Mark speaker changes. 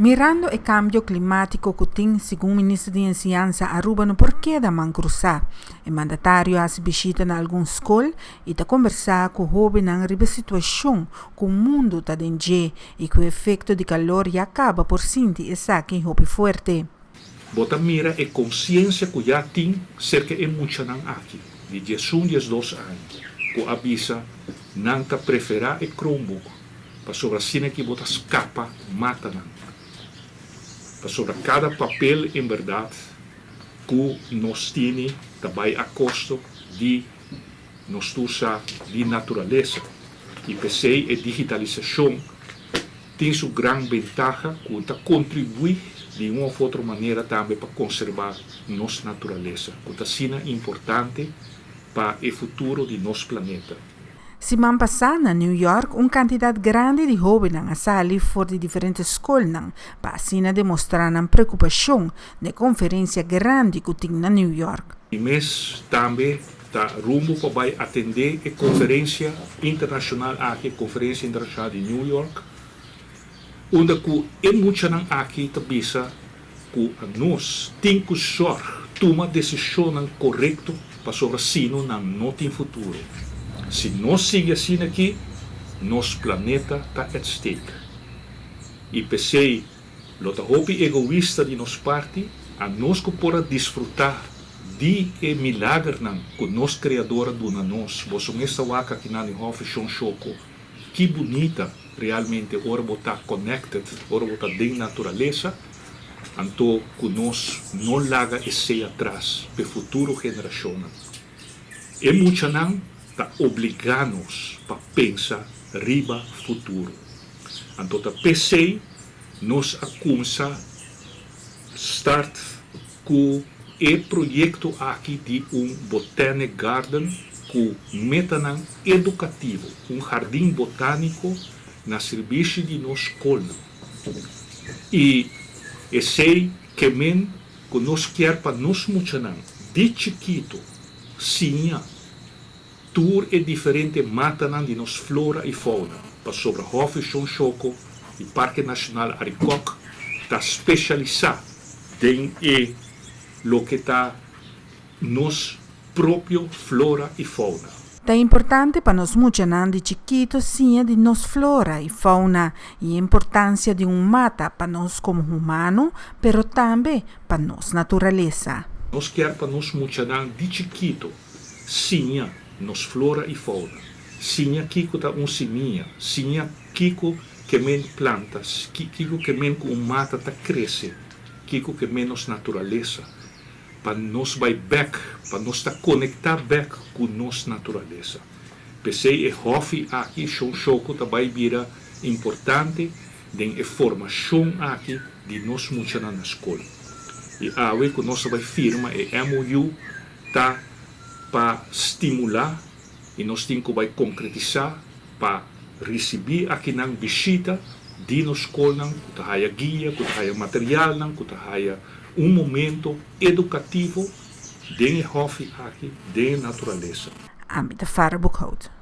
Speaker 1: Mirando e cambio climatico cu tin, segun Minister di Enseñansa, Aruba no por keda man crusa. E mandatario a haci bishita na algun scol y ta conversa cu hobennan riba e situacion cu mundo ta den dje y cu e efecto di calor ya caba por sinti esaki hopi fuerte.
Speaker 2: Bo ta mira e konsiensia ku ya tin serka e muchanan aki, di 11, 12 aña, ku a bisa nan ta preferá e Chromebook pasobra asina ki bo ta skapa matanan. Pasobra kada papel en bèrdat ku nos tini ta bai a kosto di nos tur sa di naturalesa i p'esei e digitalisashon tin su gran bentaha ku ta kontribuí di un òf otro manera tambe pa konserbá nos naturalesa ku ta asina importante pa e futuro di nos planeta.
Speaker 1: Siman pasá na New York un kantidat grandi di hóbennan a sali for di diferente skolnan pa asina demostrá nan preokupashon na e konferensia grandi ku tin na New York.
Speaker 2: Mi mes tambe ta rumbo pa bai atendé e konferensia internashonal aki, e konferensia internashonal di New York, unda ku e muchanan aki ta bisa ku nos tin ku sòrg tuma desishonnan korekto pasobra sino nan no tin futuro. Si nos sigui asina aki, nos planeta ta at stake. I p'esei lo ta hopi egoista di nos parti a nos ku por a disfrutá di e milagernan ku nos Kreador a duna nos. Boso mes ta wak akinan di Hòfi Shon Shoko. Ki bunita realmente ora bo ta connected, ora bo ta den naturalesa, anto cu nos no laga esey atras p'e futuro generacionnan. E muchanan ta obliga nos pa pensa riba futuro. Anto ta p'esey nos a cumsa start cu e proyecto aki di un Botanic Garden cu metanan educativo, un hardin botanico na sirbishi di nos scolnan. Y esey ke men cu nos kier pa nos muchanan di chikito siña tur e diferente matanan di nos flora y fauna, pasobra Hòfi Shon Shoko y Parke Nacional Arikok ta specialisa den e loke ta nos propio flora y fauna.
Speaker 1: Ta importante pa nos muchanan di chikito siña di nos flora y fauna y e importancia di un mata pa nos como humano, pero tambe pa nos naturalesa.
Speaker 2: Nos kier pa nos muchanan di chikito siña nos flora y fauna, siña kico ta un simia, siña kico ke men planta, kico ke men cu un mata ta crece, kico ke men nos naturalesa, pa nos bai bek, pa nos ta conecta bek cu nos naturalesa. P'esey e hòfi aki, Shon Shoko, ta bai bira importante den e formacion aki di nos muchanan na scol. Y awe cu nos ta bai firma e MOU ta pa stimula y nos tin cu bai concretisa pa ricibi akinan bishita di nos scolnan cu ta haya guia, cu ta haya materialnan, cu ta haya un momento educativo den e hòfi aki, den e naturalesa.
Speaker 1: Ami ta Farah Boekhout.